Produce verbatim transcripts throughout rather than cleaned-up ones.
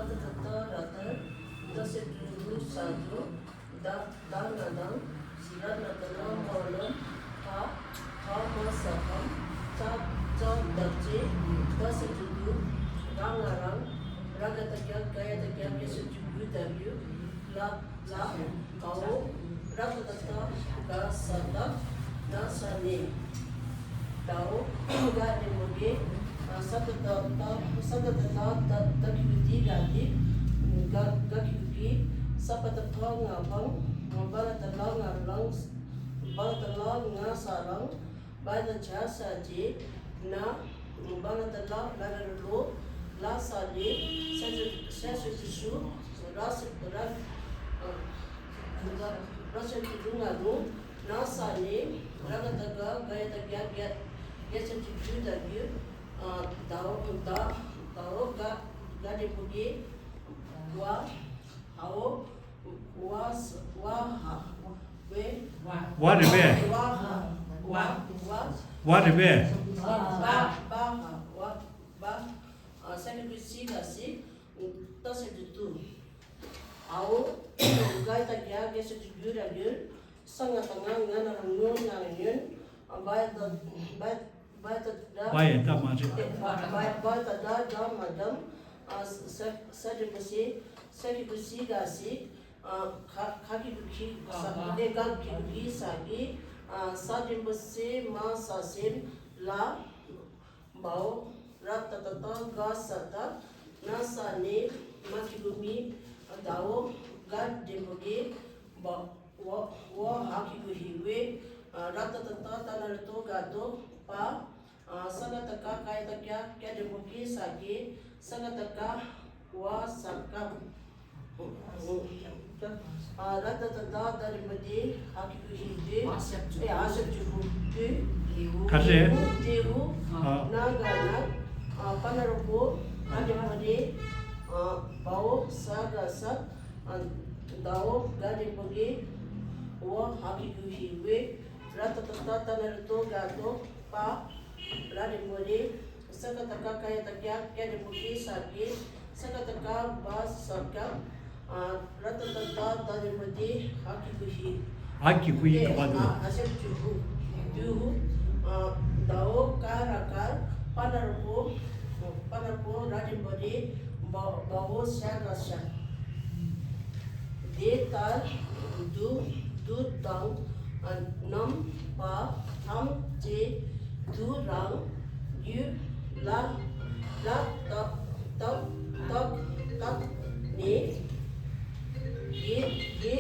ད་ད་ད་ར་ད། ད་ས་ཏུ་རུ་ས་དུ། ད་ད་ན་དང་། ཟི་ར་ན་ད་ན་མ་ན། ད་ད་མ་ས་དང་། ཙ་ཙ་ད་ཙེ། ད་ས་ཏུ་དུ། ར་ང་རང་། ར་ག་ད་རྒྱ། ག་ཡ་ད་རྒྱ། ག་ས་ཏུ་གུ་ད་གུ། ལ་ལ། གའོ། ར་ད་ད་ད། ག་ས་ད། ན་ས་ནེ། དའོ། ག་འགྲེང་བུ་གེ། ས་ད་ད་ད། ས་ད་ད་ད། ད་གི་གུ་དི་ག་དི། ག་ག་གི་གུ་གི། ས་པ་ད་ཕ་ང་ཕང་། བ་ལ་ད་ལ་ང་ལང་། བ་ལ་ད་ལ་ང་ས་ལང་། བ་ལ་ད་ཇ་ས་ཇེ། ན། བ་ལ་ད་ལ་ལ་ལ་ལོ། ལ་ས་ལེ། ས་ས་ས་ས་ས་སུ། ར་ས་ར། ར་ས་ཏུ་རུ་ང་རུང་། ན་ས་ནེ། ར་ག་ད་ག། ག་ཡ་ད་གྱ། གྱ་ས་ཏུ་གྱུ་ད་གྱུ། ཨ། དའོ་ད། དའོ་ག་ག་འགྲེང་བུ་གེ། བ། འའོ། བ་ས་བ་འ་བེ། བ་རེད་པས། བ་འ་བ་བ། བ་རེད་པས། བ་བ་འ་བ་བ། ཨ། ས་གི་གུ་སི་ག་སི། ཏ་ས་གི་གུ་ཏུ། འའོ། ག་ཡ་ད་གྱ། གྱ་ས་གི་གུ་གྱུ་ར་གྱུར། ས་ང་ད་ང་། ང་ན་རོ་ཉོ། ཉ་རོ་ཉོན། བ་ཡ་ད་བ། བ་ཡ་ད་བ། བ་ཡ་ད་མ་རེད། བ་བ་བ་ད་ད་ད་མ་དམ། ཨ། ས་ས་འགྲེང་བུ་སེ། ས་གི་གུ་སི་ག་སི། ཨ། ག་ག་གི་གུ་གི་ས་གི། ག་གི་གུ་གི་ས་གི། ཨ། ས་འགྲེང་བུ་སེ་མ་ས་སེམས་ལ། བའོ། ར་ཏ་ཏ་ཏ། ག་ས་ད། ན་ས་ནེ། མ་གི་གུ་མི། དའོ། ག་འགྲེང་བུ་གེ། བ་བ་འ་གི་གུ་འི་འི། ར་ཏ་ཏ་ཏ། ཏ་ན་རོ་ཏོ་ག་ཏོ། པ། ས་ག་ད་ག། ག་ཡ་ད་གྱ། གྱ་འགྲེང་བུ་གྱི་ས་གྱི། ས་ག་ད་ག། བ་ས་ག། ར་ཏ་ཏ་ཏ། ད་འགྲེང་བུ་དི། འ་གི་གུ་འི་དི། འ་ཞབས་ཀྱུ་གུ་དི། ག་རེ། དེའུ། ཨ། ན་ག་ན། པ་ན་རོ་པོ། ག་འགྲེང་བུ་རི། བའོ། ས་ག་ས། དའོ། ག་འགྲེང་བུ་གི། བ་འ་གི་གུ་འི་འི། ར་ཏ་ཏ་ཏ། ཏ་ན་རོ་ཏོ་ག་ཏོ། པ། ར་འགྲེང་བུ་རི། ས་ག་ད་ག། ག་ཡ་ད་གྱ། གྱ་འགྲེང་བུ་གི་ས་གི། ས་ག་ད་ག། བ་ས་ག། ར་ཏ་ཏ་ཏ། ད་འགྲེང་བུ་དི། འ་གི་གུ་འི། འ་གི་གུ་འི་ག་བ་དུ། འ་ཞབས་ཀྱུ་འུ། དུ་འུ། དའོ། ཀ་ར་ཀར། པ་ན་རོ་པོ། པ་ན་རོ་པོ། ར་འགྲེང་བུ་རི། བ་བའོ། ཤ་ག་ཤར། དེ་ལྟར་དུ་དུ་དང་རྣམ་པ་ཐམས་ཅད་དུ་རང་རྒྱུད་ལ་ལ་བཏགས་བཏགས་བཏགས་ནས། དགེ་དགེ་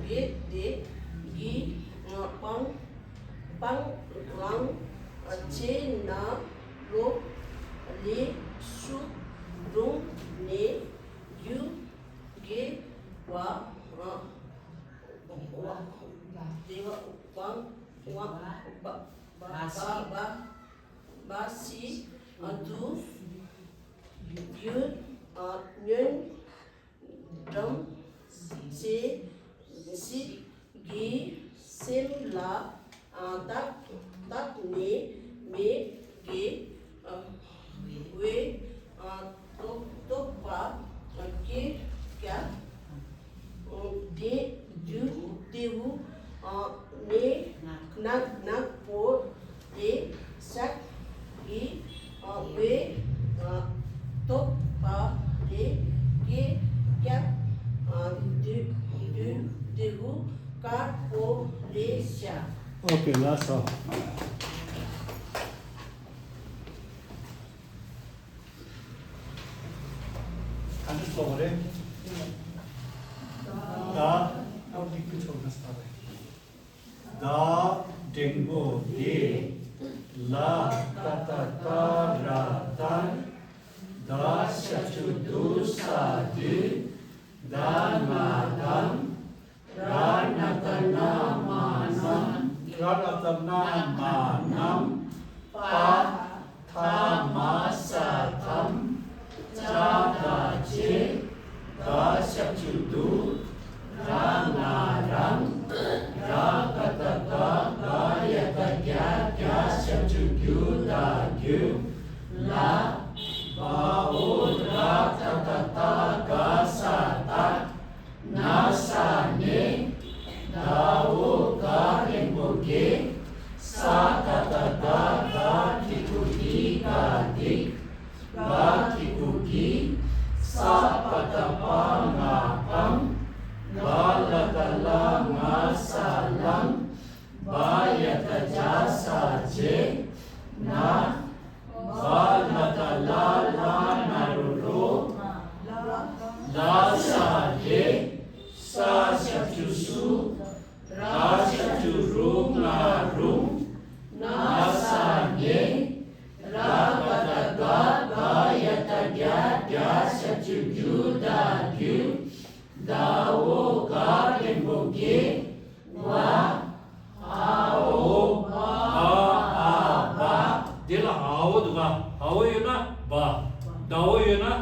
དགེ་དེ་གི་སྤང་སྤང་བླང་བྱས་ན་སློབ་ལས་ཤུགས་འདྲོངས་ནས་རྒྱུ་དགེ་བ། དགེ་བ་བ་བ་བ་བ་བ་སྲིད་རྒྱུ་ཉོན། བྲམ་ཟེ་ཟིག་གི་སེམས་ལ་བརྟགས་བརྟགས་ནས་མི་དགེ་བའི་རྟོག་རྟོག་པ་སྐྱེ་སྐྱེ། དེ་དུས་དེའུ་ནས་ནག་ནག་པོ་དེ་བཤགས་པའི་རྟོག་པ་དེ་སྐྱེ་སྐྱེ། དུས་དུས་དེའུ་དཀར་པོ་ལས་བཤགས། ཨོ་ཀེ། ལགས་སོ། ག་འདྲ་སོང་བ་རེད། ད་ཨ་འདི་ཁུ་ཆོག་ན་ས་རེད། ད་འགྲེང་བུ་དེ། ལ་ཏ་ཏ་ཏ་ར་ཏར། ད་ཞབས་ཀྱུ་དུ་ས་དུས། ད་ན་དམ། ར་ན་ད་ན་མ་རྣམས། ར་ན་ད་ན་མ་རྣམས། པ་ཐ་མ་ས་ཐམ། ཅ་ད་ཅེ། ད་ རྒྱ་རྒྱ་ཞབས་ཀྱུ་རྒྱུ་ད་རྒྱུད། ད་འོ་ག་འགྲེང་བུ་དགེ། བ། འ་འོ་བ་འ་འ་བ། འདི་ལ་འ་འོ་འདུག་ག་འ་འོ་ཡོད་ན་བ། ད་འོ་ཡོད་ན།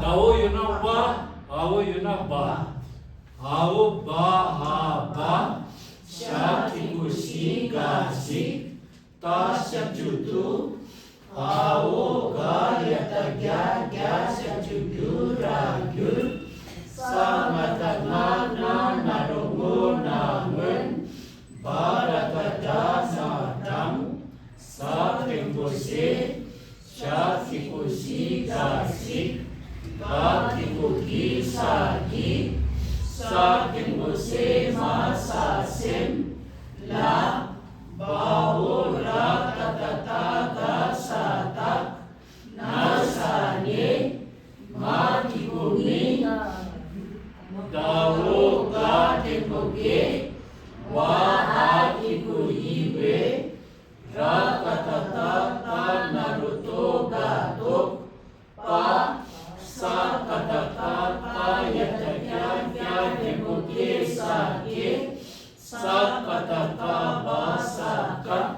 ད་འོ་ཡོད་ན་བ། འ་འོ་ཡོད་ན་བ། འ་འོ་བ་འ་བ། ཞ་གི་གུ་ཞི་ག་ཞིག་ཏ་ཞབས་ཀྱུ་ཏུ། འ་འོ་ག་ཡ་བཏགས་རྒྱ་རྒྱ་ཞབས་ཀྱུ་རྒྱུ་ར་རྒྱུད། ས་ང་བཏགས་སྔ་སྔ་ན་རོ་སྔོ་ན་སྔོན། བ་ར་བཏགས་བྲ་སྔ་བགྲང་། ཟ་འགྲེང་བུ་ཟེ། ཞ་གི་གུ་ཞི་ག་ཞིག་ག་གི་གུ་གི་ས་གིས། ས་འགྲེང་བུ་ས་མ་ས་སེམས། ལ། བ་འོ་ར་ཏ་བཏགས་རྟ་ག་ས་རྟགས། ན་ས་ནས། མ་གི་གུ་མི། ད་འོ་ག་འགྲེང་བུ་དགེ། བ་འ་གི་གུ་འི་བས། ར་ཏ་བཏགས་རྟ་རྟ་ན་རོ་རྟོ་ག་རྟོགས། པ། ས་ག་བཏགས་སྐ་སྐ་ཡ་བཏགས་སྐྱ་སྐྱ་འགྲེང་བུ་སྐེ་ས་སྐེ། ས་ག་བཏགས་སྐ་བ་ས་སྐ།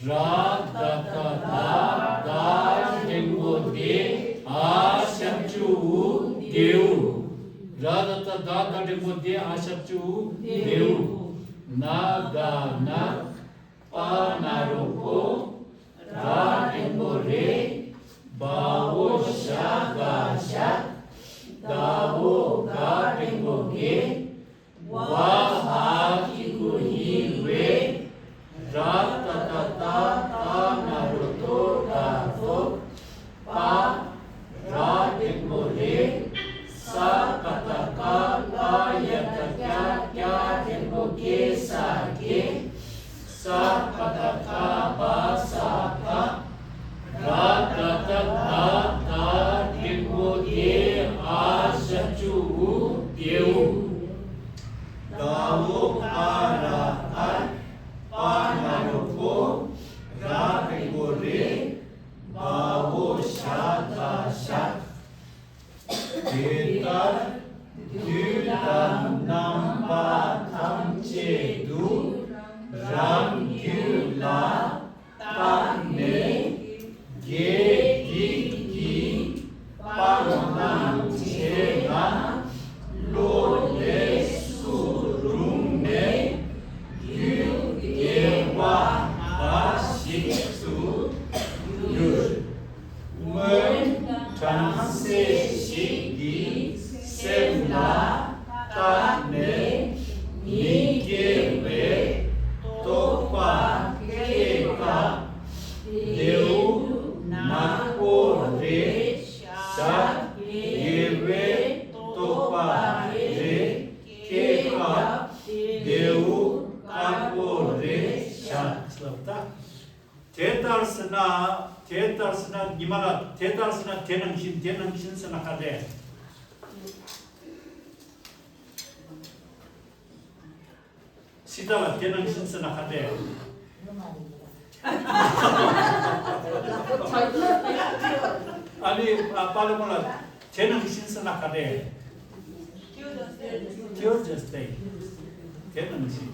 ར་ད་བཏགས་རྡ་རྡ་འགྲེང་བུ་རྡེ། འ་ཞབས་ཀྱུ་འུ་རྡེའུ། ར་ད་བཏགས་རྡ་རྡ་འགྲེང་བུ་རྡེ། འ་ཞབས་ཀྱུ་འུ་རྡེའུ། ན་ག་ནག་པ་ན་རོ་པོ། ར་འགྲེང་བུ་རེ། བ་འོ་ཞ་ག་ཞག་ད་འོ་ག་འགྲེང་བུ་དགེ། བ་འ་གི་གུ་འི་བས། ར་ཏ་བཏགས་རྟ་རྟ་ན་རོ་རྟོ་ག་རྟོགས། པ། ར་འགྲེང་བུ་རེ། ས་ག་བཏགས་སྐ་སྐ་ཡ་བཏགས་སྐྱ་སྐྱ་འགྲེང་བུ་སྐེ་ས་སྐེ། ས་ག་བཏགས་སྐ་བ་ས་སྐ། ར་ད་བཏགས་རྡ་རྡ་འགྲེང་བུ་རྡེ། འ་ཞབས་ཀྱུ་འུ་རྡེའུ། ད་འོ་ཨ་ར་ཨར། པ་ན་རོ་པོ། ར་འགྲེང་བུ་རེ། བ་འོ་ཞ་ག་ཞག་དེ་ལྟར་དུས་དང་རྣམ་པ་ཐམས་ཅད་དུ་རང་རྒྱུད་ལ་བརྟགས་ནས་དགེ་སྡིག་གི་སྤང་བླང་བྱས་ན་བློ་ལས་སུ་རུང་ནས་རྒྱུད་དགེ་བ་འབའ་ཞིག་ཏུ་འགྱུར། སྔོན་བྲམ་ཟེ་ཞིག་གི་སེམས་ལ་བརྟགས་ནས་མི་དགེ་བའི་རྟོག་པ་སྐྱེས་སྐབས་རྡེའུ་ནག་པོ་རེ་བཞག་དགེ་བའི་རྟོག་པ་རེ་སྐྱེས་སྐབས་རྡེའུ་དཀར་པོ་རེ་བཞག་དེ་ལྟར་ཟེར་ན། དེ་ལྟར་ཟེར་ན་ཉི་མ་ལ་དེ་ལྟར་ཟེར་ན་དེ་ནང་བཞིན། དེ་ནང་བཞིན་ཟེར་ན་ག་འདྲས། སི་ཏཱ་ལ་དེ་ནང་བཞིན་ཟེར་ན་ག་འདྲས། ཨ་ནི་ཨ་པ་ལེ་མོ་ལ་དེ་ནང་བཞིན་ཟེར་ན་ག་འདྲས། Teacher just say. དེ་ནང་བཞིན།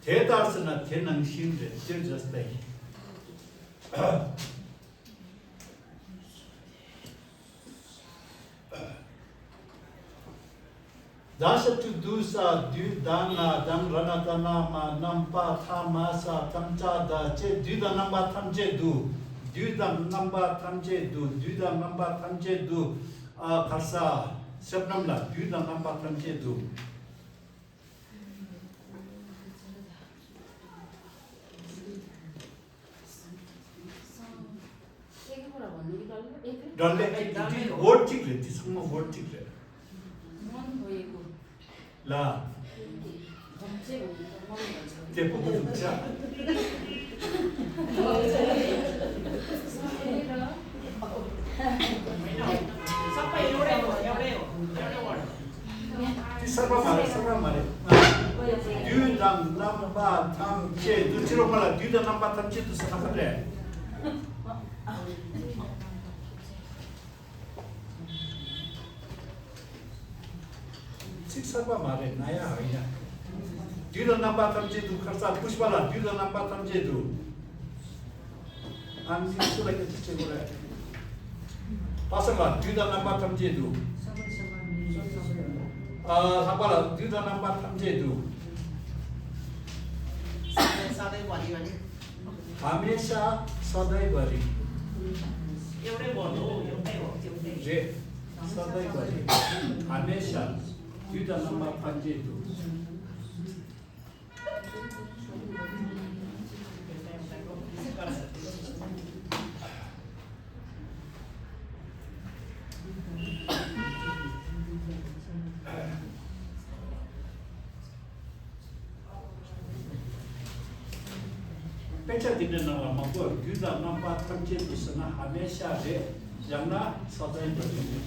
དེ་ལྟར་ཟེར་ན་དེ་ནང་བཞིན་རེད། Teacher just say. ད་ཞབས་ཀྱུ་དུ་ས་དུ་ད་ང་དང་ར་ན་ད་ན་མ། རྣམ་པ་ཐ་མ་ས་ཐམས་ཅད་ད་ཅེ། དུས་དང་རྣམ་པ་ཐམས་ཅད་དུ། དུས་དང་རྣམ་པ་ཐམས་ཅད་དུ། དུས་དང་རྣམ་པ་ཐམས་ཅད་དུ། ཨ་གར་ས་ཞབས་རྣམས་ལ་དུས་དང་རྣམ་པ་ཐམས་ཅད་དུ། འདྲ་ལེ། ཨེ་འདི་འདི་ཝར་གཅིག་རེད། འདི་ཚང་མ་ཝར་གཅིག་རེད། ལ། དེ་བོ་བོ་འདུག་ཅག་ས་པ་ཡོ་རེ་ཡོ་རེ་ཡོ་རེ་ཡོ་རེ་ཝར། གསར་པ་མ་རེད། གསར་པ་མ་རེད། ཨ། དུས་དང་རྣམ་པ་ཐམས་ཅད་དུ། ཕྱི་རོལ་པ་ལ་དུས་དང་རྣམ་པ་ཐམས་ཅད་དུ་ཟེར་ན་ག་རེ་རེད། ཚིག་གསར་པ་མ་རེད། ན་ཡ་ཨ་ཡ། དུས་དང་རྣམ་པ་ཐམས་ཅད་དུ། ཁར་ས་པུཤ་པ་ལ་དུས་དང་རྣམ་པ་ཐམས་ཅད་དུ། ཨ་ནི་སུ་ལ་སྐད་ཆ་བྱེད་དགོས་རེད། པ་སངས་ལ་དུས་དང་རྣམ་པ་ཐམས་ཅད་དུ། ཨ། ལྷག་པ་ལ་དུས་དང་རྣམ་པ་ཐམས་ཅད་དུ། ས་ཏའི་བ་རི་བ་ནི། ཧ་མེ་ཤ་ས་ཏའི་བ་རི། རེད། ས་ཏའི་བ་རི། ཧ་མེ་ཤ་དུས་དང་རྣམ་པ་ཐམས་ཅད་དུ། དཔེ་ཆ་འདི་འདྲ་ནང་ལ་མང་པོ་དུས་དང་རྣམ་པ་ཐམས་ཅད་དུ་ཟེར་ན་ཧ་མེ་ཤ་རེད། ཡང་ན་ས་ཏའི་བ་རི་རེད།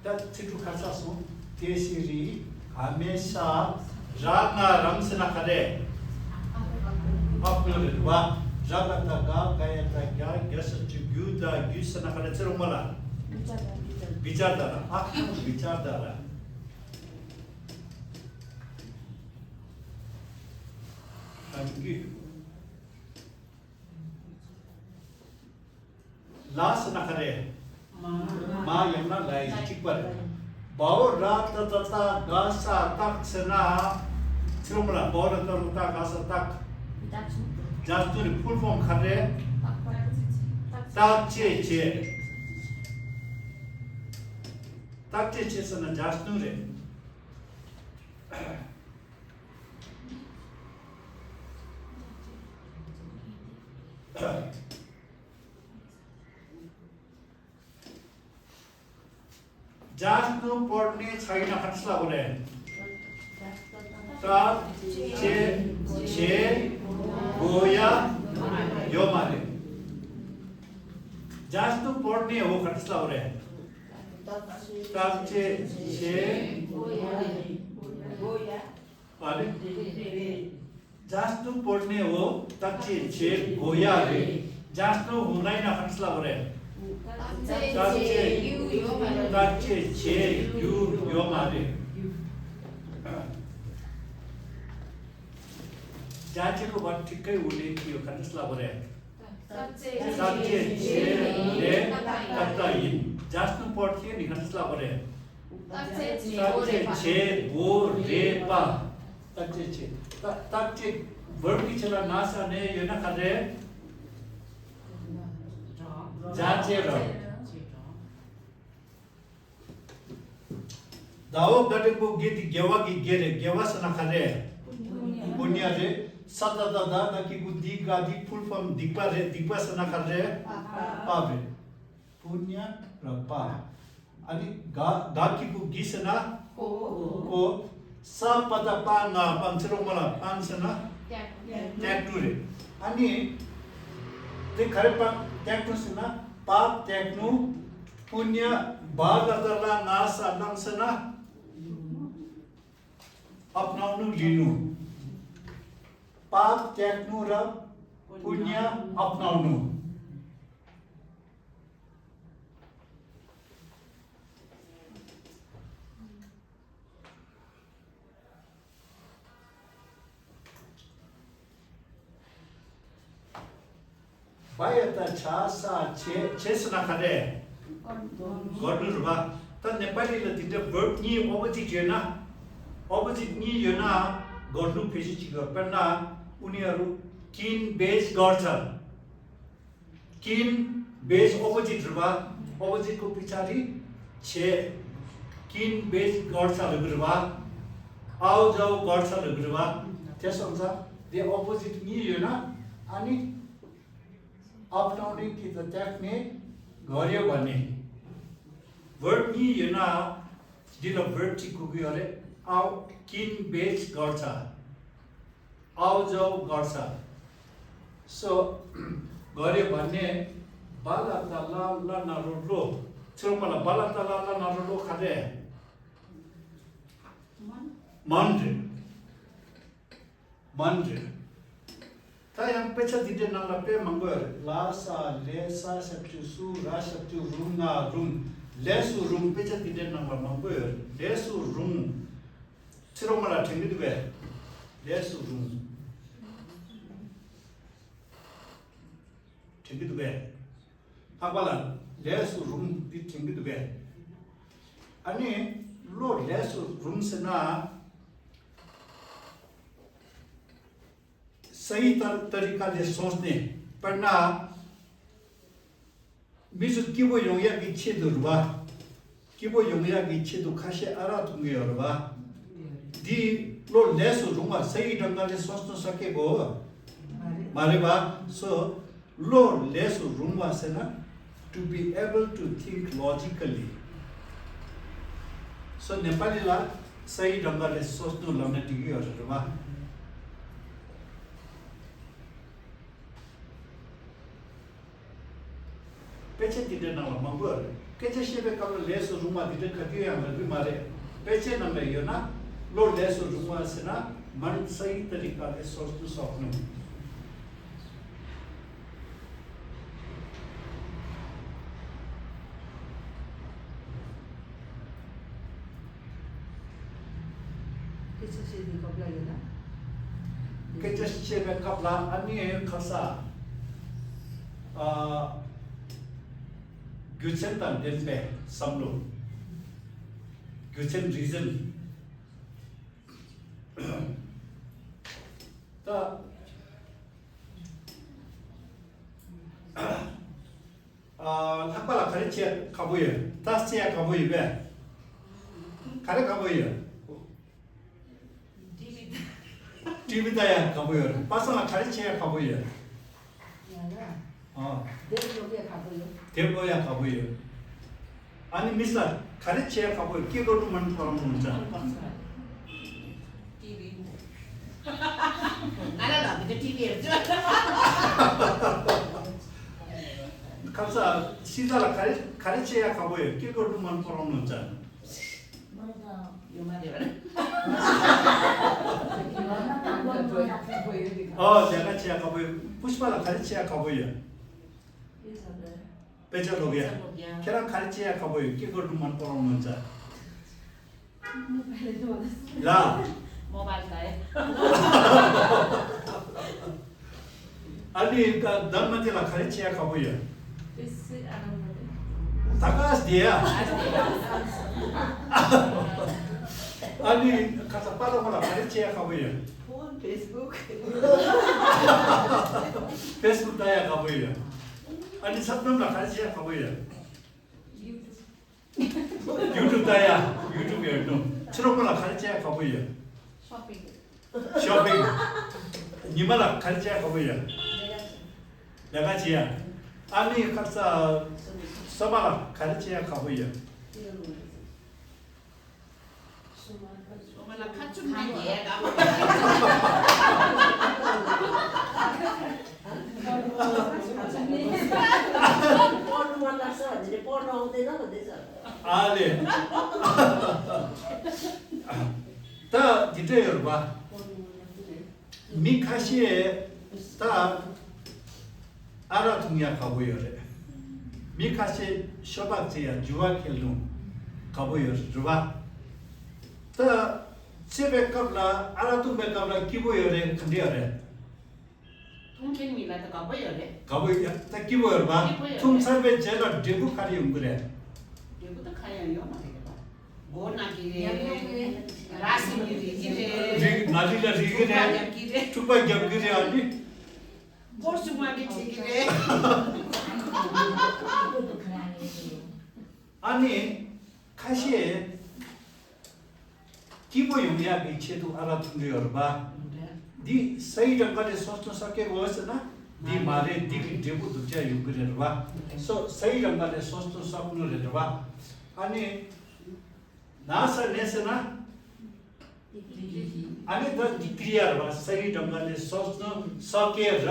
ད་ཚིག་འབྲུ་ཁ་ས་སོང་། ཏེ་ཤི་རི། ཧ་མེ་ཤ། ར་ང་རམ་ཟེར་ན་ག་རེ། ཨ་ཕ་རེད་བ། ར་ག་བཏགས་རྒ། ག་ཡ་བཏགས་རྒྱ། རྒྱ་ས་ཆུ་རྒྱུ། ད་རྒྱུ་ཟེར་ན་ག་རེ། ཚེ་རོང་མ་ལ། བི་ཅར་ད་ར། ཨ་ཕ་བི་ཅར་ད་ར། ད་རྒྱུ། ལ་ཟེར་ན་ག་རེ། མ། ཡང་ན་ལ་ཡིན་གཅིག་པ་རེད། བའོ་ར་ཏ་ཏ་ཏ་ག་ས་བཏགས་ཟེར་ན། ཚེ་རོང་མ་ལ་བའོ་ར་ཏ་ཏ་ཏ་ག་ས་བཏགས། འཇའ་སྟོན་རེད། ཕུལ་ཕོམ་ག་རེ། བརྟག་དཔྱད་བྱེད། བརྟག་དཔྱད་བྱེད་ཟེར་ན་འཇའ་སྟོན་རེད། འཇའ་སྟོན་པོར་ནས་ཆ་ཡིན་ན་ག་ཚོད་ལ་གོ་རེད། བརྟག་དཔྱད་བྱེད་དགོས་ཡ་ཡོད་མ་རེད། འཇའ་སྟོན་པོར་ནས་འོ་ག་ཚོད་ལ་གོ་རེད། བརྟག་དཔྱད་བྱེད་དགོས་ཡ་རེད། འཇའ་སྟོན་པོར་ནས་འོ་བརྟག་དཔྱད་བྱེད་དགོས་ཡ་རེད། འཇའ་སྟོན་འོ་ན་ཡིན་ན་ག་ཚོད་ལ་གོ་རེད། བརྟག་དཔྱད་བྱེད་རྒྱུ་ཡོད་མ་རེད། འཇའ་ཆེ་ཁོ་བ་ཁྲི་ཁའི་འོ་ལེ་ཁི་ཡོ་ག་ཚོད་ལ་གོ་རེད། བརྟག་དཔྱད་བྱེད་ལས་ཏག་ཏག་ཡིན། འཇའ་སྟོན་པོར་ཁྱེད་ནི་ག་ཚོད་ལ་གོ་རེད། བརྟག་དཔྱད་བྱེད་དགོས་རེད་པ། བརྟག་དཔྱད་བྱེད། ད་བརྟག་དཔྱད་verb གི་ཆེད་ལ་ན་ས་ནས་ཡོད་ན་ག་རེ། འཇའ་ཆེ་ར། ཟླ་བ་དགའ་འབྲིང་པོ་དགེ་དེ་དགེ་བ་གི་དགེ་རེད། དགེ་བ་ཟེར་ན་ག་རེ། པུ་ཉ་རེད། ས་ད་ད་ད་ད་གི་གུ་འདི་དགའ་འདི་ཕུལ་ཕོམ་སྡིག་པ་རེད། སྡིག་པ་ཟེར་ན་ག་རེ། པ་རེད། པུ་ཉ་ར་པ། ཨ་ནི་ག་ག་གི་གུ་གི་ཟེར་ན། ཀོ། ཀོ། ས་པ་ད་པ་ང་པང་ཚེ་རོང་མ་ལ་པང་ཟེར་ན། ཏེག་ཏེག་ཏུ་རེད། ཨ་ནི་དེ་ག་རེ་པ་ཏེག་ཏུ་ཟེར་ན། པ་ཏེག་ནུ། པུ་ཉ་བ་ལ་ད་ལ་ང་ས་ལང་ཟེར་ན། ཨབ་ནའོ་ནུ་ལི་ནུ། པ་ཏེག་ནུ་ར། པུ་ཉ་ཨབ་ནའོ་ནུ། བ་ཡ་ད་ཆ་ས་ཆེ་ཆེ་ཟེར་ན་ག་རེ། གོ་ནུ་རེད་པ། ད་ནེ་པ་ལི་ལ་འདི་འདྲ་verb གཉིས་opposite ཡོད་ན། opposite གཉིས་ཡོད་ན་གོ་ནུ་བེད་སྤྱོད་ཅིག་ཡོད། དཔེར་ན་ཨུ་ནི་ཨ་རུ་ཀིན་བེས་གོར་ཚལ། ཀིན་བེས་opposite རེད་པ། opposite ཁོ་པི་ཆ་རི་ཆེ། ཀིན་བེས་གོར་ཚལ་རེད་པ། ཨའོ་ཇའོ་གོར་ཚལ་རེད་པ། དེ་སོང་ཙང་དེ་opposite གཉིས་ཡོད་ན་ཨ་ནི། ཨབ་ནའོ་ནི་ཀི་ད་ཏེག་ནི་གོ་རེ་བ་ནི། verb གཉིས་ཡོད་ན་འདི་ལ་verb གཅིག་དགོས་ཀྱི་ཡོད་རེད། ཨའོ་ཀིན་བེས་གོར་ཚལ། आवाज गर्छ। सो गरे भने बा ला ता ला ला ना रो लो। ཚེ་རིང་མ་ལ་བ་ལ་ཏ་ལ་ལ་ན་རོ་ལོ་ག་རེ། མན་རེད། མན་རེད། ད་ཡང་དཔེ་ཆ་འདི་འདྲའི་ནང་ལ་དཔེ་མང་པོ་ཡོད་རེད། ལ་ས་ལེ་ས་ཞབས་ཀྱུ་སུ་ར་ཞབས་ཀྱུ་རུ་ང་རུང་། ལས་སུ་རུང་། དཔེ་ཆ་འདི་འདྲའི་ནང་ལ་མང་པོ་ཡོད་རེད། ལས་སུ་རུང་། ཚེ་རིང་མ་ལ་དྲན་གྱི་འདུག་པས། ལས་སུ་རུང་། དྲན་གྱི་འདུག་པས། ལྷག་པ་ལ་ལས་སུ་རུང་འདི་དྲན་གྱི་འདུག་པས། ཨ་ནི་བློ་ལས་སུ་རུང་ཟེར་ན། सही तर- तरीका ले सोचने, पर ना མི་ཚོ་སྐྱིད་པོ་ཡོང་ཡག་གི་ཆེད་དུ་རེད་པ། སྐྱིད་པོ་ཡོང་ཡག་གི་ཆེད་དུ་ཁ་ཤས་ཨ་རག་འཐུང་གི་ཡོད་རེད་པ། འདི་བློ་ལས་སུ་རུང་བ། सही ढंग से सोच न सकेको མ་རེད་པ། སོ་བློ་ལས་སུ་རུང་བ་ཟེར་ན། To be able to think logically. སོ་ནེ་པ་ལི་ལ་सही ढंग से सोच न ལབ་ན་འགྲིག་གི་ཡོད་རེད་པ། དཔེ་ཆ་འདི་འདྲའི་ནང་ལ་མང་པོ་ཡོད་རེད། སྐད་ཆ་བཤད་པའི་སྐབས་ལ་ལས་སུ་རུང་བ་འདི་འདྲ་ག་དུས་ཡང་ལབ་ཀྱི་མ་རེད། དཔེ་ཆའི་ནང་ལ་ཡོད་ན། བློ་ལས་སུ་རུང་བ་ཟེར་ན། मन सही तरीका से सोच न सकनु। སྐད་ཆ་བཤད་དུས་སྐབས་ལ་ཡོད་ན། སྐད་ཆ་བཤད་པའི་སྐབས་ལ་ཨ་ནི་ཁ་ས། ཨ། རྒྱུ་མཚན་དང་ལྡན་པའི་བསམ་བློ། རྒྱུ་མཚན་རི་ཛན། ད། ཨ། ལྷག་པ་ལ་ག་རེ་བྱེད་ཁག་པོ་ཡོད། ད་བྱེད་ཡ་ཁག་པོ་ཡོད་པས། ག་རེ་ཁག་པོ་ཡོད། ཊི་ཝི་ལྟ་ཡ་ཁག་པོ་ཡོད། པ་སངས་ལ་ག་རེ་བྱེད་ཡ་ཁག་པོ་ཡོད། ཡ་ལ། ཨ། དེབ་ཀློག་ཡ་ཁག་པོ་ཡོད། དེབ་ཀློག་ཡ་ཁག་པོ་ཡོད། ཨ་ནི་མི་ས་ག་རེ་བྱེད་ཡ་ཁག་པོ་ཡོད། སྐྱེ་དགོས་དུ་མ་ནི་ཐོ་རམ་རུང་ཅང་། ཊི་ཝི། ང་རང་ལ་མི་ཊི་ཝི་ཡོད། ཁ་ས་ཤི་ས་ལ་ག་རེ་ག་རེ་བྱེད་ཡ་ཁག་པོ་ཡོད། སྐྱེ་དགོས་དུ་མ་ནི་ཐོ་རམ་རུང་ཅང་། ཡོད་མ་རེད་པ། ཨོ་ལས་ཀ་བྱེད་ཡ་ཁག་པོ་ཡོད། པུཤ་པ་ལ་ག་རེ་བྱེད་ཡ་ཁག་པོ་ཡོད། དཔེ་ཆ་ཀློག་ཡ། དཔེ་ཆ་ཀློག་ཡ། ཁྱེད་རང་ག་རེ་བྱེད་ཡ་ཁག་པོ་ཡོད། སྐྱེ་དགོས་དུ་མ་ནི་ཐོ་རམ་རུང་ཅང་། ལ། མོ་བཱལ་ལྟ་ཡ། ཨ་ནི་ད་ལྡན་མ་ཏི་ལ་ག་རེ་བྱེད་ཡ་ཁག་པོ་ཡོད། དེ་སི་ཨ་རང་མ་ཏི། ད་ག་ས་དེ་ཡ། ཨ་ནི་ཁ་ས་པ་ལ་མོ་ལ་ག་རེ་བྱེད་ཡ་ཁག་པོ་ཡོད། ཕོན། ཕེ་སི་བུག་ཕེ་སི་བུག་ལྟ་ཡ་ཁག་པོ་ཡོད། ཨ་ནི་ས་བསྡོམས་ལ་ག་རེ་བྱེད་ཡ་ཁག་པོ་ཡོད། ཡུ་ཊུབ། ཡུ་ཊུབ་ལྟ་ཡ། ཡུ་ཊུབ་ཡོད་ནོ། ཕྱི་ལོགས་པ་ལ་ག་རེ་བྱེད་ཡ་ཁག་པོ་ཡོད། ཤོ་པིང་། ཤོ་པིང་། ཉི་མ་ལ་ག་རེ་བྱེད་ཡ་ཁག་པོ་ཡོད། ལས་ཀ་བྱེད་ཡ། ཨ་ནི་ཁ་ས། སོ་མ་ལ་ག་རེ་བྱེད་ཡ་ཁག་པོ་ཡོད། སོ་མ་ལ་ཁ་ཆུམ་ནས་ཉལ་དང་། ཨ་ལེ། ད་འདི་འདྲ་ཡོད་རེད་པ། མི་ཁ་ཤས་ད་ཨ་རག་འཐུང་ཡ་དགའ་པོ་ཡོད་རེད། མི་ཁ་ཤས་ཤོ་སྦག་བྱེད་ཡ་འགྱུར་བ་ཁེལ་འདུག་དགའ་པོ་ཡོད་རེད་པ། ད་བྱེད་པའི་སྐབས་ལ་ཨ་རག་འཐུང་པའི་སྐབས་ལ་སྐྱིད་པོ་ཡོད་རེད། ག་འདྲ་ཡོད་རེད། འཐུང་མཁན་མི་ལ་ད་དགའ་པོ་ཡོད་རེད། དགའ་པོ་ཡོད། ད་སྐྱིད་པོ་ཡོད་རེད་པ། སྐྱིད་པོ་ཡོད་རེད། འཐུང་ཚར་བའི་རྗེས་ལ་འབྲས་བུ་ག་རེ་ཡོང་གི་རེད། འབྲས་བུ་ད་ག་ཡང་ཡོད་མ་རེད་པ། མགོ་ན་གི་རེད། ར་སིམ་གི་རེད་གི་རེད། རིག་ན་ལི་ལ་རིག་གི་རེད། ཐུག་པ་རྒྱབ་གི་རེད། ཐུག་པ་རྒྱབ་གི་རེད། ཨ་ནི། སྤོར་ཆུང་བ་གི་བྱེད་གི་རེད། ཨ་ནི། ཁ་ཤས། སྐྱིད་པོ་ཡོང་ཡག་གི་ཆེད་དུ་ཨ་རག་འཐུང་གི་ཡོད་རེད་པ། འདི་सही ढंग से सोच न सकेको ཟེར་ན། འདི་མ་རེད། འདི་གི་འབྲས་བུ་སྡུག་ཅག་ཡོང་གི་རེད་པ། སོ་सही ढंग से सोच न सकनु རེད་པ། ཨ་ནི། ན་ས་ནས་ཟེར་ན། ཨ་ནི་ད་འདི་ཀྲི་ཡ་རེད་བ། ས་ཡི་གདམ་ག་ནས་སོ་སོ་ས་ཀེ་ར། ར་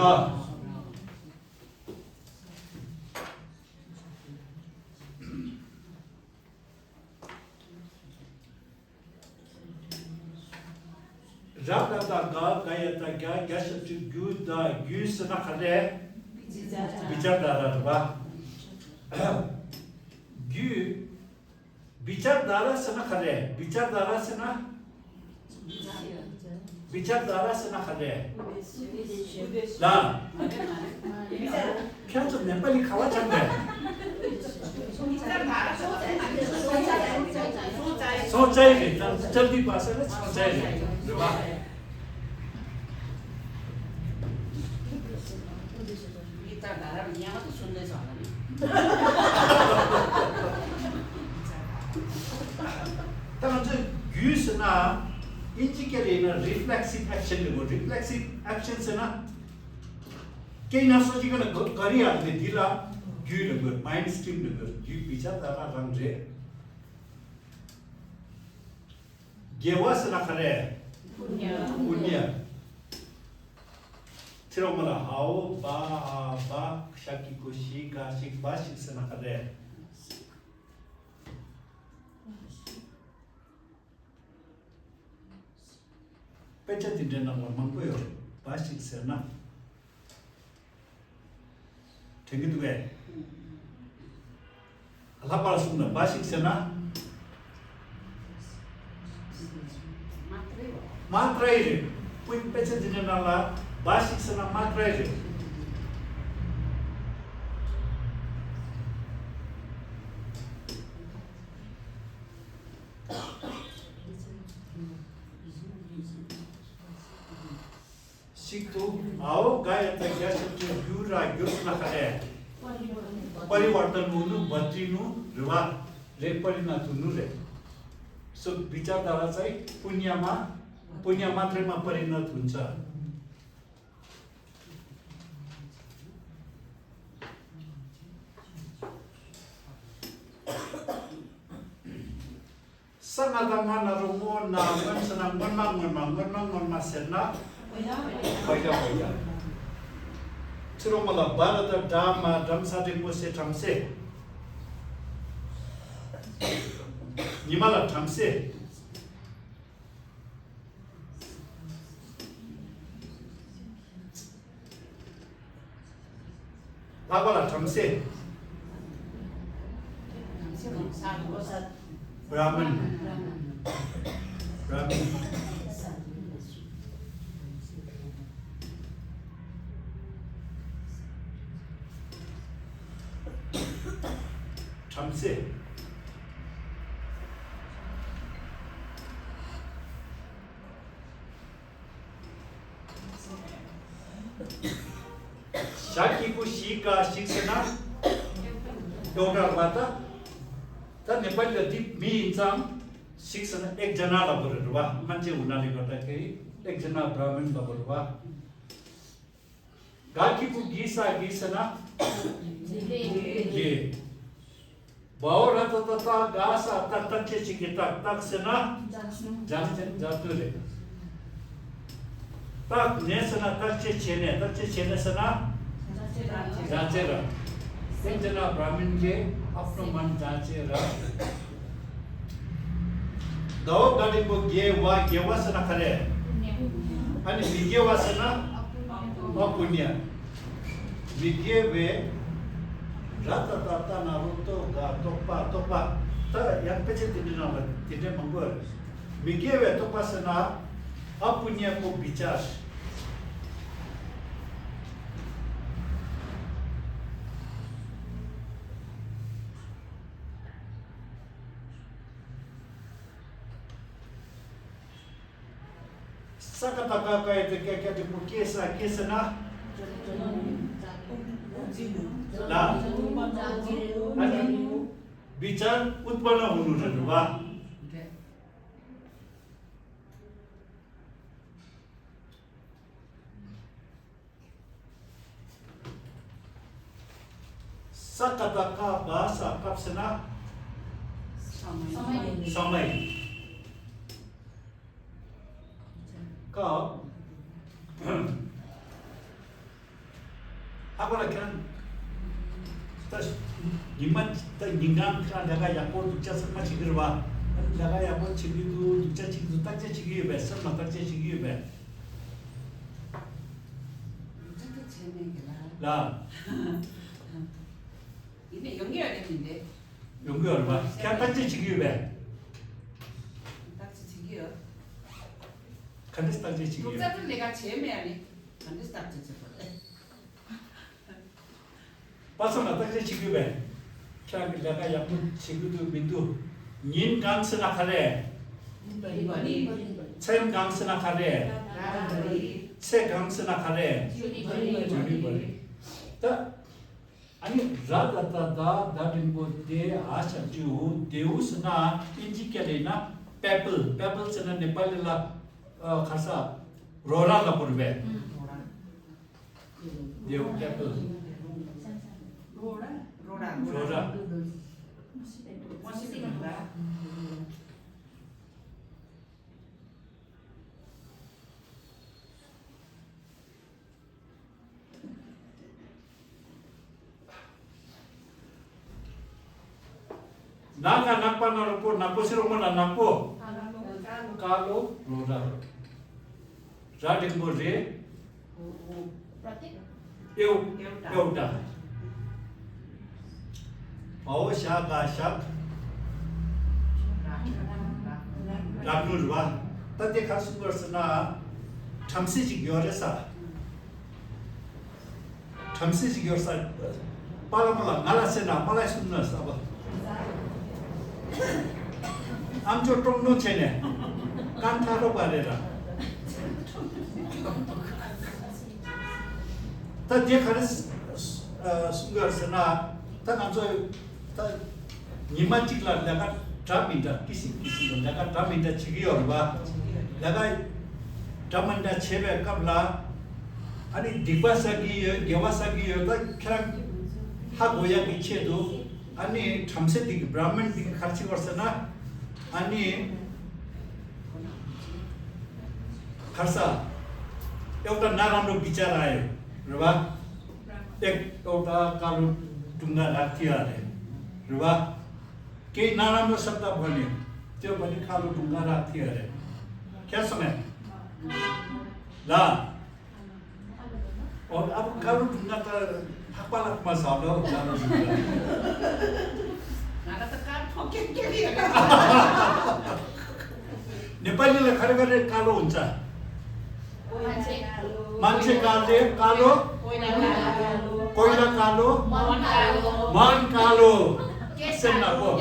ག་བཏགས་རྒ། ག་ཡ་བཏགས་རྒྱ། རྒྱ་ཞབས་ཀྱུ་རྒྱུ། ད་རྒྱུ་ཟེར་ན་ག་རེ། བི་ཅ་དྷ་ར་རེད་བ། རྒྱུ། བི་ཅ་དྷ་ར་ཟེར་ན་ག་རེ། བི་ཅ་དྷ་ར་ཟེར་ན། བི་ཅ་དྷ་ར་ཟེར་ན་ག་རེ། ལ། ཁྱེད་ཚོ་ནེ་པ་ལི་ག་བ་སྦྱངས་པས། སོང་ཙང་རེད། ད་ཅལ་དི་བ་ས་ལ་སོང་ཙང་རེད། རེད་བ། ད་ང་ཚོས་རྒྱུ་ཟེར་ན། དབྱིན་ཇི་སྐད་ལ་ཡིན་ན་reflexive action ལབ་དགོས། Reflexive action ཟེར་ན། སྐད་ན་སོ་ཅིག་ག་ན་ག་རེ་ཡང་མེད། འདི་ལ་རྒྱུ་ལབ་དགོས། Mind stream ལབ་དགོས། རྒྱུ་བི་ཅ་དྷ་ར་རང་རེད། དགེ་བ་ཟེར་ན་ག་རེ། པུ་ཉ། པུ་ཉ། ཚེ་རོགས་མ་ལ་འའོ་བ་འ་བ་ཞབས་ཀྱུ་གུ་ཞི་ག་ཞིག་བ་ཞིག་ཟེར་ན་ག་རེ། དཔེ་ཆ་འདི་འདྲའི་ནང་ལ་མང་པོ་ཡོད་རེད། བ་ཞིག་ཟེར་ན། དྲན་གྱི་འདུག་གས། ལྷག་པར་གསུངས་ན་བ་ཞིག་ཟེར་ན། མ་ཏྲ་ཡི་རེད། དཔེ་དཔེ་ཆ་འདི་འདྲའི་ནང་ལ་བ་ཞིག་ཟེར་ན་མ་ཏྲ་ཡི་རེད། ཞིག་ཏུ། འའོ་ག་ཡ་བཏགས་རྒྱ་ཞབས་ཀྱུ་རྒྱུ་ར་རྒྱུ་ཟེར་ན་ག་རེ། པ་རི་ཝར་ཏ་ནུ་ནུ་བ་ཏི་ནུ་རེད་བ། རེད། པ་རི་ན་དུ་ནུ་རེད། སོ་བི་ཅ་དྷ་ར་ཙ་ཡི་པུ་ཉ་མ། པུ་ཉ་མ་ཏྲེ་མ་པ་རི་ན་དུ་ནུ་ཙ། ས་ང་བཏགས་སྔ་ན་རོ་སྔོ་ན་སྔོན་ཟེར་ན་སྔོན་མ་སྔོན་མ་སྔོན་མ་སྔོན་མ་ཟེར་ན། བ་ཡ་བ་ཡ། ཚེ་རོགས་མ་ལ་བ་ར་བཏགས་བྲ་མ་བྲམ་ཟེ་འགྲེང་བུ་ཟེ་བྲམ་ཟེ། ཉི་མ་ལ་བྲམ་ཟེ། ལྷག་པ་ལ་བྲམ་ཟེ། བྲ་མིན། བྲ་མིན། བྲམ་ཟེ། ཞབས་ཀྱུ་གུ་ཞི་ག་ཞིག་ཟེར་ན། ཡོག་ཌ་ར་བ་ཏ། ད་ནེ་པ་ལི་ལ་འདི་མི་ཡིན་ཙང་། ཞིག་ཟེར་ན་ཨེག་ཇ་ན་ལབ་དགོས་རེད་བ། སྨན་དཔྱད་འོ་ན་ལི་ག་ད་ཁེ་ཨེག་ཇ་ན་བྲ་མིན་ལབ་དགོས་རེད་བ། ག་གི་གུ་གི་ས་གི་ཟེར་ན། གི། བའོ་ར་ཏ་བཏགས་བཏགས་ག་ས་བཏགས་བཏགས་ཅེས་བྱེད་ཀྱི་བཏགས་བཏགས་ཟེར་ན། འཇམ་ཅན་འཇམ་དུ་རེད། བཏགས་ནས་ཟེར་ན་བཏགས་ཅེས་བྱས་ནས། བཏགས་ཅེས་བྱས་ནས་ཟེར་ན། འཇམ་ཅན་ར། སེམས་ཅན་ན་བྲ་མིན་གྱི་ཨབ་ནོ་མན་འཇམ་ཅན་ར། ད་འོ་ག་འགྲེང་བུ་དགེ་བ་དགེ་བ་ཟེར་ན་ག་རེ། ཨ་ནི་མི་དགེ་བ་ཟེར་ན། ཨ་པུ་ཉ། མི་དགེ་བའི། ར་ཏ་བཏགས་རྟ་ན་རོ་རྟོ་ག་རྟོག་པ་རྟོག་པ། ད་ཡང་དཔེ་ཆ་དེ་འདྲའི་ནང་ལ་དེ་འདྲའི་མང་པོ་ཡོད་རེད། མི་དགེ་བའི་རྟོག་པ་ཟེར་ན། ཨ་པུ་ཉ་ཀོ་བི་ཅ། ས་ཀ་བཏགས་སྐ་ག་ཡ་བཏགས་སྐྱ་སྐྱ་འགྲེང་བུ་སྐྱེ་ས་སྐྱེ་ས་ན། ལ། ཨ་ནི། བི་ཅ་ཨུཏ་པ་ན་ཧོ་ནུ་རེད་བ། ས་ཀ་བཏགས་སྐ་བ་ས་སྐབས་ཟེར་ན། ས་མ་ཡིན། ས་མ་ཡིན། ཀ། ཧ་གོ་ལ་ཁྱེད་རང་། ད་ཉི་མ་ད་ཉིན་གང་ཁྱེད་རང་ལས་ཀ་ཡག་པོ་སྡུག་ཅག་ཚང་མ་བྱེད་ཀྱི་རེད་བ། ལས་ཀ་ཡག་པོ་བྱེད་ཀྱི་འདུག་སྡུག་ཅག་བྱེད་ཀྱི་འདུག་བརྟག་དཔྱད་བྱེད་ཀྱི་ཡོད་པས། སེམས་ལ་བརྟག་དཔྱད་བྱེད་ཀྱི་ཡོད་པས། ཅི་ཐུབ་བྱས་ནས་གི་ལ། ལ། ཡིན་ནའི་ཡོང་གི་ཡོད་རེད་མིན་ཏེ། ཡོང་གི་ཡོད་རེད་བ། ཁྱེད་རང་བརྟག་དཔྱད་བྱེད་ཀྱི་ཡོད་པས། བརྟག་དཔྱད་བྱེད་ཀྱི་ཡོད། ག་འདྲས་བརྟག་དཔྱད་བྱེད་ཀྱི་ཡོད། སྡུག་ཅག་ལས་ཀ་བྱས་མེད་ཨ་ནི། ག་འདྲས་བརྟག་དཔྱད་བྱེད་དགོས་རེད། པ་སངས་ལ་བརྟག་དཔྱད་བྱེད་ཀྱི་ཡོད་པས། ཁྱེད་རང་གི་ལས་ཀ་ཡག་པོ་བྱེད་ཀྱི་འདུག་མི་འདུག་ཉིན་གང་ཟེར་ན་ག་རེ། མཚན་གང་ཟེར་ན་ག་རེ། ཚེས་གང་ཟེར་ན་ག་རེ། ཇུ་ལི་བ་རི། ད། ཨ་ནི་ར་ད་ད་ད་ད་འགྲེང་བུ་དེ་འ་ཞབས་ཀྱུ་འུ། དེའུ་ཟེར་ན་ཨིན་ཇི་སྐད་ལ་ཡིན་ན་པེ་པལ། པེ་པལ་ཟེར་ན་ནེ་པ་ལི་ལ་ཨ་ག་ས་རོ་ར་ལབ་པ་རེད་པས། དེའུ་པེ་པལ། རོ་ར། རོ་ར། ན་ག་ནག་པ་ན་རོ་པོ། ནག་པོ་ཟེར་རོ་མོ་ལ་ནག་པོ། ཀ་ལོ་རོ་ར། ར་འགྲེང་བུ་རེ། ཨེའུ། ཨེའུ་ད། བའོ་ཞ་ག་ཞག་ར་གུ་ར། ད་དེ་ག་རེ་གསུང་གི་ཡོད་ཟེར་ན། བྲམ་ཟེ་ཅིག་ཡོད་རེད་ས། བྲམ་ཟེ་ཅིག་ཡོད་ས། པ་ལ་མ་ལ་ང་ལ་ཟེར་ན་པ་ལ་གསུང་ན་ས་པ། ཨམ་ཅོག་ཀྲོང་ཀྲོང་བྱས་ནས་རྐང་ཐག་རོག་པ་རེད་ར། ད་དེ་ག་རེ་གསུང་གི་ཡོད་ཟེར་ན། ད་ང་ཚོ་ད་ཉི་མ་གཅིག་ལ་ལས་ཀ་འདྲ་མི་འདྲ་ཀི་སིམ་ཀི་སིམ་དུ་ལས་ཀ་འདྲ་མི་འདྲ་བྱེད་ཀྱི་ཡོད་རེད་པ། ལས་ཀ་འདྲ་མི་འདྲ་བྱེད་པའི་སྐབས་ལ་ཨ་ནི་སྡིག་པ་བསགས་ཀྱི་ཡོད། དགེ་བ་བསགས་ཀྱི་ཡོད། ད་ཁྱེད་རང་ཧ་གོ་ཡག་གི་ཆེད་དུ་ཨ་ནི་བྲམ་ཟེ་འདི་གི་བྲ་མན་འདི་གི་ག་རེ་བྱེད་པ་ཟེར་ན། ཨ་ནི་ག་རེ་ཟ། ཨེའུ་ད་ན་རམ་རོ་བི་ཅ་ར་ཡོད་རེད་པ། ཨེ་ཨེའུ་ད་ཀ་ལོ་དུང་ག་རག་ཐི་ཡ་རེད་རེད་པ། ཀེ་ན་རམ་རོ་སབ་ད་བོ་ནི་ཏེ་བོ་ནི་ཀ་ལོ་དུང་ག་རག་ཐི་ཡ་རེད། ཁྱེད་སོང་ངས་ལ། ཨོ་ཨ་བུ་ཀ་ལོ་དུང་ག་ད་ལྷག་པ་ལྷག་མ་ཟ་ལོ་ཀ་ལོ་དུང་ག། ང་ད་ཀ་ཕོ་ཀེ་ཀེ་ཡ། ནེ་པ་ལི་ལ་ག་རེ་ག་རེ་ཀ་ལོ་འོན་ཙ། མན་ཆེ་ཀ་ལེ་ཀ་ལོ། ཀོ་ཡ་ལ་ཀ་ལོ། མན་ཀ་ལོ། སེམས་ནག་པོ།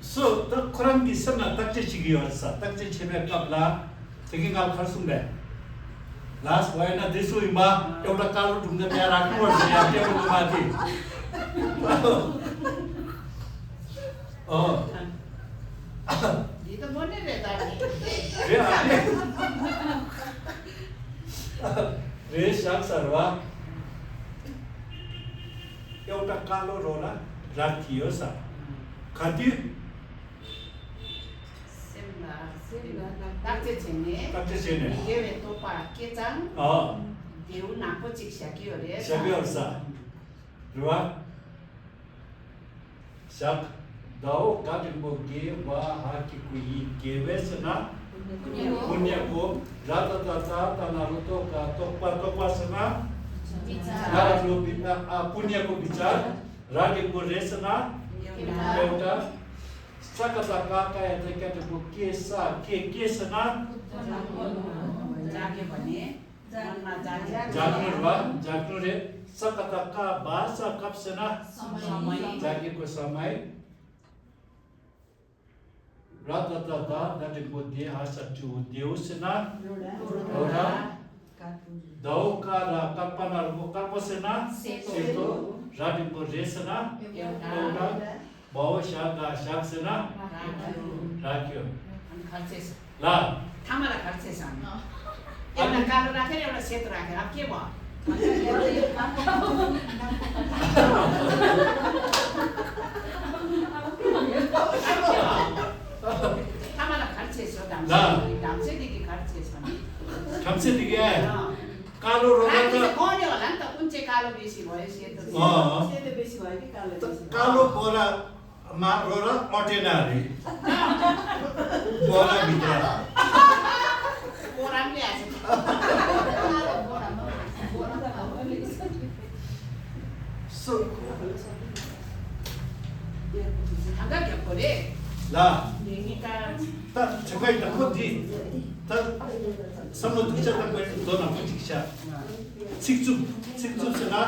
སོ་ད་ཁོ་རང་གི་སེམས་ལ་བརྟག་དཔྱད་བྱེད་ཀྱི་ཡོད་རེད་ས། བརྟག་དཔྱད་བྱེད་པའི་སྐབས་ལ། དེ་གི་ང་ལ་ག་རེ་གསུངས་པས། ལགས་སོ་ཡིན་ན་དེ་སུ་ཡིན་པ། ཨེའུ་ད་ཀ་ལོ་དུང་ག་དེ་རག་གི་བར་ཞིག་ཡ་སྐྱེ་བོ་ངོ་མ་དེ། ཨོ། འདི་ད་མོ་ནི་རེད་ད་རེད། རེད་ཨ་རེད། རེད་བཞག་ས་རེད་བ། ཨེའུ་ད་ཀ་ལོ་རོ་ལ་རག་གི་ཡོད་ས། ག་དུས། སེམས་ལ་སེམས་ལ་བརྟག་དཔྱད་བྱས་ནས། བརྟག་དཔྱད་བྱས་ནས། མི་དགེ་བའི་རྟོག་པ་སྐྱེས་ཙང་། ཨོ། དེའུ་ནག་པོ་གཅིག་བཞག་གི་ཡོད་རེད་བཞག་གི་ཡོད་རེད་ས། རེད་བ། བཞག་ཟླ་བོ་ག་འགྲེང་བུ་དགེ་བ་འ་གི་གུ་ཡི་དགེ་བའི་ཟེར་ན། པུ་ཉ་གུ། ར་ད་ད་ད་ད་ན་རོ་རྟོ་ག་རྟོག་པ་རྟོག་པ་ཟེར་ན། ན་རོ་བི་ཨ་ཨ་པུ་ཉ་གུ་བི་ཅ། ར་འགྲེང་བུ་རེ་ཟེར་ན། ཨེའུ་ད། ས་ཀ་ད་ཀ་ཀ་ཡ་ད་ཀ་འགྲེང་བུ་ཀེ་ས་ཀེ་ཀེ་ཟེར་ན། ཇ་གི་བ་ནི། ཇ་གི་རེད་བ། ཇ་གི་རེད། ས་ཀ་ད་ཀ་བ་ས་ཀབ་ཟེར་ན། ཇ་གི་གུ་ས་མ་ཡི། ར་ད་ད་ད་ད་འགྲེང་བུ་དེ་འ་ཞབས་ཀྱུ་འུ། དེའུ་ཟེར་ན། རོ་ར། ཟླ་བོ་ཀ་ར་དཀར་པོ་ན་རོ་པོ་དཀར་པོ་ཟེར་ན། སེར་པོ། སེར་པོ། ར་འགྲེང་བུ་རེ་ཟེར་ན། ཨེའུ་ད། ཨེའུ་ད། བའོ་ཞ་ག་ཞག་ཟེར་ན། ར་གུ། ར་གུ། ཨ་ནི་ག་རེ་བྱས་སོང་། ལ། ཐ་མ་ལ་ག་རེ་བྱས་སོང་ཨ་ནི། ཨེའུ་ད་ཀ་ལོ་ར་ཁེ་རེ་ལ་སེ་ཏུ་ར་ཁེ་ར་ཁེ་བ། ཨ་ཁེ་བ། कालो रोरा त राति से कौन है होला नि त, कुन चाहिँ कालो बेसी भयो सेतो? अँ। सेतो बेसी भयो कि कालो बेसी भयो? कालो बोरा मा रोरा अटेना रे। बोरा भित्र। बोरा पनि ल्याएको छ। So, ढाका क्या बोले? ला। नेमिका। त ठुकै त को दि। त सम्म दुख छ त को दो न को ठिक छ। छिक्चु, छिक्चु छ ना।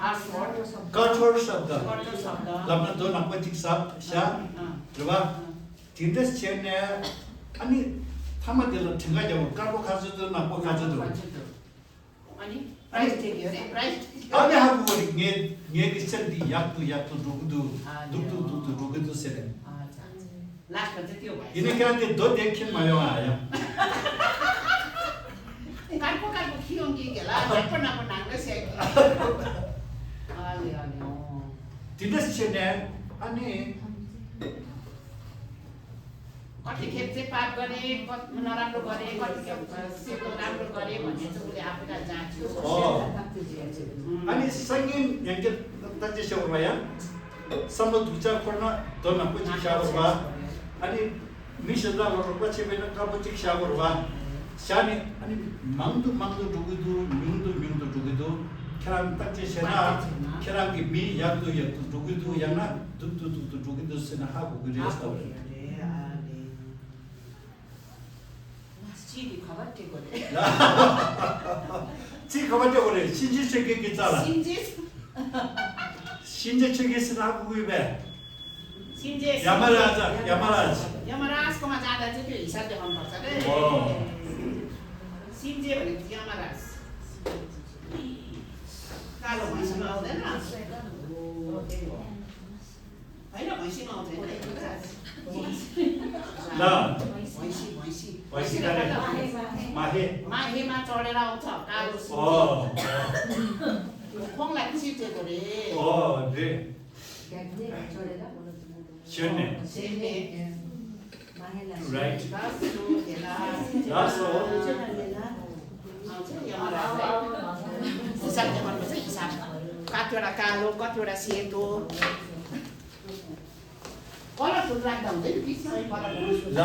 Hard word. कठोर शब्द। कठोर शब्द। लम्न दो न को ठिक छ। छ। अँ। र वा। དེ་འདྲ་བྱས་ནས་ཨ་ནི་ཐ་མ་དེ་ལ་དྲན་ཁ་རྒྱབ་པ། དཀར་པོ་ཁ་ཚོད་དུ་ནག་པོ་ཁ་ཚོད་དུ། ཨ་ནི་པ་རའི་སི་ཊི་དེ་ཡོད་རེད། པ་རའི་སི་ཊི། ཨ་ནི་ཧ་གོ་གི་རེད། ངའི་ངའི་རིག་ཆ་འདི་ཡག་ཏུ་ཡག་ཏུ་འགྲོ་གི་འདུག་ཨ་སྡུག་ཏུ་སྡུག་ཏུ་འགྲོ་གི་འདུག་ཟེར་ནས། ཨ་ཙང་ཙང་། ལགས་ཁ་ཚོད་དེ་བ། ཡིན་ན་ཀྱང་དེ་རྡོ་དེ་ཁྱེར་མ་ཡོང་ཨ་ཡ། དཀར་པོ་དཀར་པོ་ཁྱེར་ཡོང་གི་གི་ལ། ནག་པོ་ནག་པོ་ནང་ལ་བཤད་གི། ཨ་ལེ་ཨ་ལེ་ཨོ། དེ་འདྲ་བྱས་ནས་ཨ་ནི། कति खेप चाहिँ पाप गरेँ, कति नराम्रो गरेँ, कति खेप सिको राम्रो गरेँ भन्ने चाहिँ उसले आफूलाई जाँच्यो। अँ। अनि सङ्गीन ह्याङ्के तक्चे स्याउर भया सम्म धुचा खोर्न दोन पछि स्याउर भा। अनि मिस दा लो पछि बेन का पछि स्याउर भा। स्याने अनि माङ्दु माङ्दु ढुकुदु, म्युङ्दु म्युङ्दु ढुकुदु। खेराम तक्चे सेना, खेराम कि मी याक्दु याक्दु ढुकुदु याना दुक्दु दुक्दु ढुकुदु सेना हा बुकुदु यस्तो। ཅི་ནི་ཁ་པར་སྤྲད་དགོས་རེད། ཅི་ཁ་པར་སྤྲད་དགོས་རེད། གཤིན་རྗེ་ཆོས་རྒྱལ་གྱི་རྩ་ལ། གཤིན་རྗེ། གཤིན་རྗེ་ཆོས་རྒྱལ་ཟེར་ན་ཧ་གོ་གི་ཡོད་པས། གཤིན་རྗེ། यमराज, यमराज। यमराज कोमा जाँदा चाहिँ त्यो हिसाब देखाउनु पर्छ अरे। हो। གཤིན་རྗེ भनेको चाहिँ यमराज। कालो भैँसीमा आउँदैन? हो, त्यही हो। होइन, भैँसीमा आउँछ, होइन? ल। भैँसी, भैँसी। भैँसी भैँसी खाने। माहे। माहेमा चढेर आउँछ, कालो सिंह। अँ। खोङलाई चिप्लेको रे। अँ, रे। सेन्ने। सेन्ने। राइट। लासो, हेला। लासो। आउँछ नि, यमराज है। हिसाब देखाउनुपर्छ, हिसाब। कतिवटा कालो, कतिवटा सेतो। कलरफुल राख्दा हुँदैन, बिचमा कलरफुल। ल।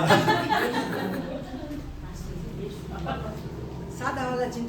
सादावाला चिन्ता